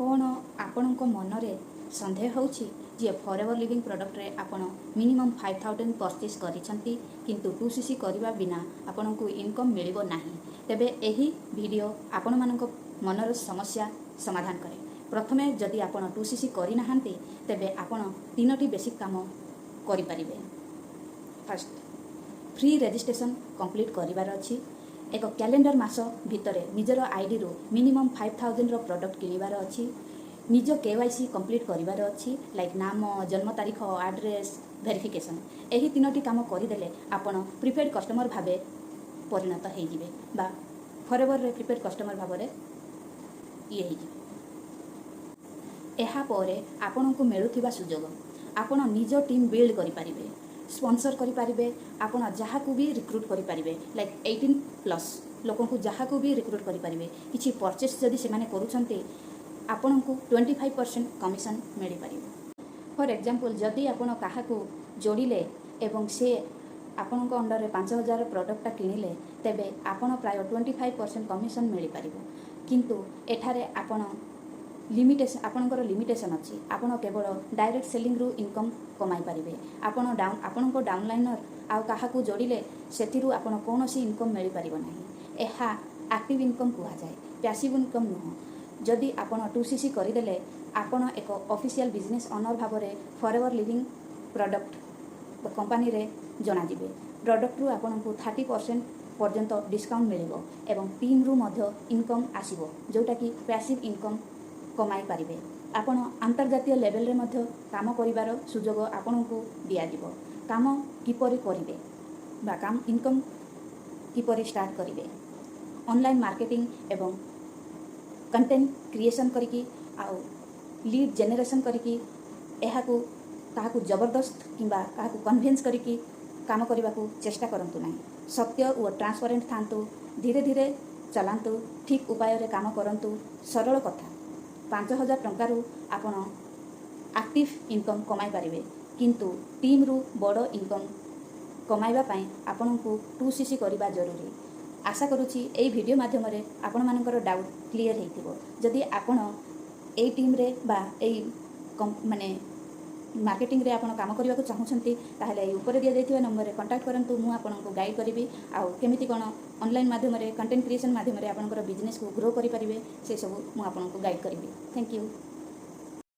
କ'ଣ ଆପଣଙ୍କ ମନରେ ସନ୍ଦେହ ହେଉଛି ଯେ ଫରେଭର୍ ଲିଭିଂ ପ୍ରଡ଼କ୍ଟରେ ଆପଣ ମିନିମମ୍ 5000 ପରଚେସ୍ କରିଛନ୍ତି, କିନ୍ତୁ 2CC କରିବା ବିନା ଆପଣଙ୍କୁ ଇନକମ୍ ମିଳିବ ନାହିଁ? ତେବେ ଏହି ଭିଡ଼ିଓ ଆପଣମାନଙ୍କ ମନର ସମସ୍ୟା ସମାଧାନ କରେ। ପ୍ରଥମେ, ଯଦି ଆପଣ 2CC କରିନାହାନ୍ତି, ତେବେ ଆପଣ ତିନୋଟି ବେସିକ୍ କାମ କରିପାରିବେ। ଫାର୍ଷ୍ଟ, ଫ୍ରି ରେଜିଷ୍ଟ୍ରେସନ୍ କମ୍ପ୍ଲିଟ୍ କରିବାର ଅଛି। ଏକ କ୍ୟାଲେଣ୍ଡର ମାସ ଭିତରେ ନିଜର ଆଇଡ଼ିରୁ ମିନିମମ୍ 5000ର ପ୍ରଡ଼କ୍ଟ କିଣିବାର ଅଛି। ନିଜ କେୱାଇସି କମ୍ପ୍ଲିଟ୍ କରିବାର ଅଛି, ଲାଇକ୍ ନାମ, ଜନ୍ମ ତାରିଖ, ଆଡ୍ରେସ୍ ଭେରିଫିକେସନ୍। ଏହି ତିନୋଟି କାମ କରିଦେଲେ ଆପଣ ପ୍ରିଫେର୍ଡ଼ କଷ୍ଟମର ଭାବେ ପରିଣତ ହେଇଯିବେ ବା ଫରେଭରରେ ପ୍ରିଫେର୍ଡ଼ କଷ୍ଟମର ଭାବରେ ଇଏ ହେଇଯିବେ। ଏହାପରେ ଆପଣଙ୍କୁ ମିଳୁଥିବା ସୁଯୋଗ, ଆପଣ ନିଜ ଟିମ୍ ବିଲ୍ଡ କରିପାରିବେ, ସ୍ପନ୍ସର କରିପାରିବେ, ଆପଣ ଯାହାକୁ ବି ରିକ୍ରୁଟ୍ କରିପାରିବେ, ଲାଇକ୍ 18+ ଲୋକଙ୍କୁ ଯାହାକୁ ବି ରିକ୍ରୁଟ୍ କରିପାରିବେ। କିଛି ପରଚେସ୍ ଯଦି ସେମାନେ କରୁଛନ୍ତି, ଆପଣଙ୍କୁ 25% କମିଶନ୍ ମିଳିପାରିବ। ଫର୍ ଏକ୍ଜାମ୍ପଲ୍, ଯଦି ଆପଣ କାହାକୁ ଯୋଡ଼ିଲେ ଏବଂ ସେ ଆପଣଙ୍କ ଅଣ୍ଡରରେ 5000 ପ୍ରଡ଼କ୍ଟଟା କିଣିଲେ, ତେବେ ଆପଣ ପ୍ରାୟ 25% କମିଶନ୍ ମିଳିପାରିବ। କିନ୍ତୁ ଏଠାରେ ଆପଣଙ୍କର ଲିମିଟେସନ୍ ଅଛି। ଆପଣ କେବଳ ଡାଇରେକ୍ଟ ସେଲିଂରୁ ଇନକମ୍ କମାଇ ପାରିବେ। ଆପଣଙ୍କ ଡାଉନଲାଇନର୍ ଆଉ କାହାକୁ ଯୋଡ଼ିଲେ ସେଥିରୁ ଆପଣ କୌଣସି ଇନକମ୍ ମିଳିପାରିବ ନାହିଁ। ଏହା ଆକ୍ଟିଭ୍ ଇନକମ୍ କୁହାଯାଏ, ପ୍ୟାସିଭ୍ ଇନକମ୍ ନୁହଁ। ଯଦି ଆପଣ 2CC କରିଦେଲେ, ଆପଣ ଏକ ଅଫିସିଆଲ୍ ବିଜନେସ୍ ଅନର୍ ଭାବରେ ଫରେଭର୍ ଲିଭିଂ ପ୍ରଡ଼କ୍ଟ କମ୍ପାନୀରେ ଜଣାଯିବେ। ପ୍ରଡ଼କ୍ଟରୁ ଆପଣଙ୍କୁ 30% ପର୍ଯ୍ୟନ୍ତ ଡିସକାଉଣ୍ଟ ମିଳିବ ଏବଂ ଟିମ୍ରୁ ମଧ୍ୟ ଇନକମ୍ ଆସିବ, ଯେଉଁଟାକି ପ୍ୟାସିଭ୍ ଇନକମ୍ କମାଇ ପାରିବେ। ଆପଣ ଆନ୍ତର୍ଜାତୀୟ ଲେଭେଲରେ ମଧ୍ୟ କାମ କରିବାର ସୁଯୋଗ ଆପଣଙ୍କୁ ଦିଆଯିବ। କାମ କିପରି କରିବେ ବା ଇନକମ୍ କିପରି ଷ୍ଟାର୍ଟ କରିବେ? ଅନଲାଇନ୍ ମାର୍କେଟିଂ ଏବଂ କଣ୍ଟେଣ୍ଟ କ୍ରିଏସନ୍ କରିକି ଆଉ ଲିଡ୍ ଜେନେରେସନ୍ କରିକି। ଏହାକୁ କାହାକୁ ଜବରଦସ୍ତ କିମ୍ବା କାହାକୁ କନଭିନ୍ସ କରିକି କାମ କରିବାକୁ ଚେଷ୍ଟା କରନ୍ତୁ ନାହିଁ। ସତ୍ୟ ଓ ଟ୍ରାନ୍ସପରେଣ୍ଟ ଥାନ୍ତୁ, ଧୀରେ ଧୀରେ ଚଲାନ୍ତୁ, ଠିକ୍ ଉପାୟରେ କାମ କରନ୍ତୁ। ସରଳ କଥା, 5000 ଟଙ୍କାରୁ ଆପଣ ଆକ୍ଟିଭ୍ ଇନକମ୍ କମାଇ ପାରିବେ, କିନ୍ତୁ ଟିମ୍ରୁ ବଡ଼ ଇନକମ୍ କମାଇବା ପାଇଁ ଆପଣଙ୍କୁ 2CC କରିବା ଜରୁରୀ। ଆଶା କରୁଛି, ଏଇ ଭିଡ଼ିଓ ମାଧ୍ୟମରେ ଆପଣମାନଙ୍କର ଡାଉଟ୍ କ୍ଲିଅର୍ ହେଇଥିବ। ଯଦି ଆପଣ ଏଇ ଟିମ୍ରେ ବା ଏଇ ମାନେ ମାର୍କେଟିଂରେ ଆପଣ କାମ କରିବାକୁ ଚାହୁଁଛନ୍ତି, ତାହେଲେ ଏଇ ଉପରେ ଦିଆଯାଇଥିବା ନମ୍ବରରେ କଣ୍ଟାକ୍ଟ କରନ୍ତୁ। ମୁଁ ଆପଣଙ୍କୁ ଗାଇଡ଼ କରିବି ଆଉ କେମିତି କ'ଣ ଅନଲାଇନ୍ ମାଧ୍ୟମରେ, କଣ୍ଟେଣ୍ଟ କ୍ରିଏସନ୍ ମାଧ୍ୟମରେ ଆପଣଙ୍କର ବିଜନେସକୁ ଗ୍ରୋ କରିପାରିବେ, ସେସବୁ ମୁଁ ଆପଣଙ୍କୁ ଗାଇଡ଼ କରିବି। Thank you.